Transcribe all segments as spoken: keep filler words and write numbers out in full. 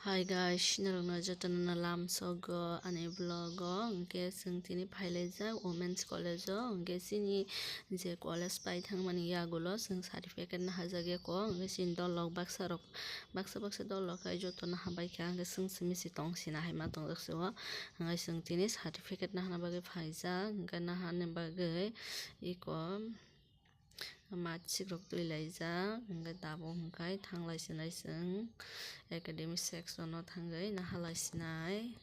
Hi guys, norokno jotono lamsogo ani vlog o. Hwnkhe chwng tini phailaijak Women's College o. Hwnkhe chini je college pai thangmani yagulo chwng certificate naharjak eko. Hwnkhe chini dolok baksa rok, baksa baksa dolok hai jotono hambai kha. Hwnkhe chwng simi si tong sina hai ma tongjak se o. Hwnkhe chwng tini certificate nahana bagwi phaijak. Hwnkhe nahani bagwi eko. Machik rok twi laijak, hwnkhe tabuk hwnkhe thanglai sinai chwng academic section o thangwi nahalai sinai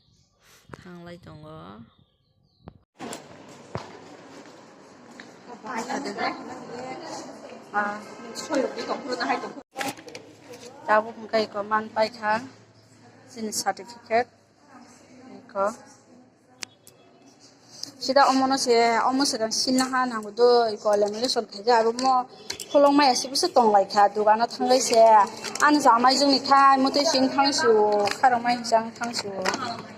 thanglai tongo. Tabuk hwnkhe eko man paikha chini certificate. Eko. Sida omono se, omo se rang sinna ha nango do, eko lamination khaijak, abo mo kholong maya se bwswk tong lai kha, dogano thangwi se, ani chamai jwngni khai, motwi sing thang sio, kharok mai hinchang thang sio.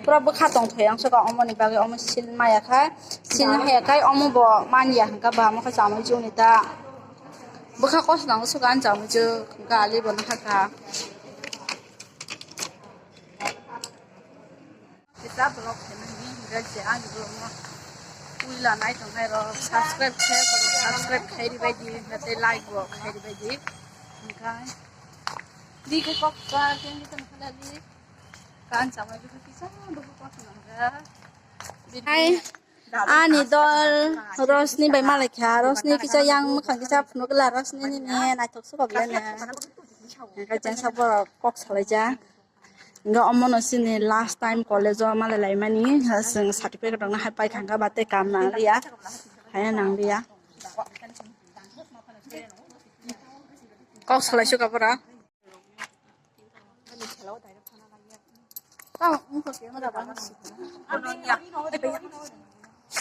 Pura bwkha tong thai ang soka omoni bagwi, omo sin maya khai, sin haya khai, omo bo man ya hwnkha ba, omo khe chamai jwngni ta. Bwkha kos nango soka ani chamai jwng, hwnkha ali bo nahakha. Kisa vlog khaimani hingke je ani vlog no puila nai tongnai rok subscribe khe, subscribe khai ribai di, tei like bo khai ribai di. Hingke di khe kok ba khe ngi tong khala di kan chamai bi kisa bo kok nang ga. Hai, ani dol Rosni bai malai kha, Rosni kisa yang mwkhang kisa phunuk la, Rosni nini naithok se kok le ne. Hingke jang sa borok kok salai jak. Hingke omono chini last time college o malai laimani, chwng certificate rokno hai paikha hwnkhe ba tei kam nangliya, hai nangliya. Kok salai suka pura.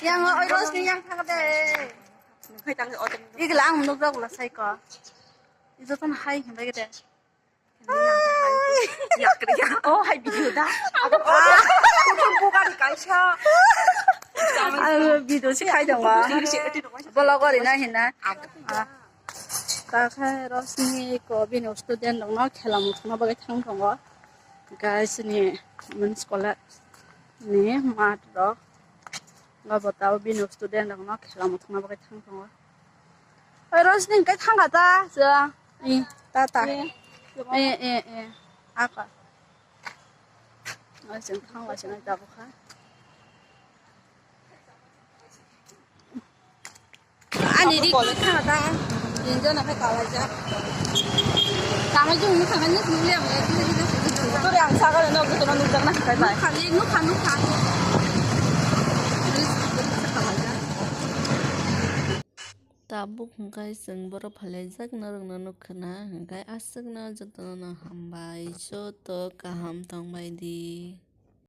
Yang oi Rosni yang thang de. Igla ang nukjak la saiko. Ijo ton hai himbai de. Oh, hai video da. Bukan kaisa. Ang video si khai dong ba. Bologori na hina. Ta khai Rosni ko bini student dong no khela muthungna bagwi thang tongo. Guys ni Women's College ni mat rok. Nga botao bini student rok no khela muthungna bagwi thang tongo. Oi, Rosni, hingke thangkha ta, chwng. I, ta, ta. I, i, i. Aka. Oi, chwng thangla, chwng tabukha. Ani ri ki thangkha ta. Injo na khe kalaijak. Tama jung ni thangkha ni sumli ang le. Tore ang saga no buto no nukjak na kai bai. Nukha ni, nukha, nukha. Tabuk hwnkhe chwng borok phalaijak norokno nukha na, hwnkhe aswkno jotono hambai, joto kaham tongbai di.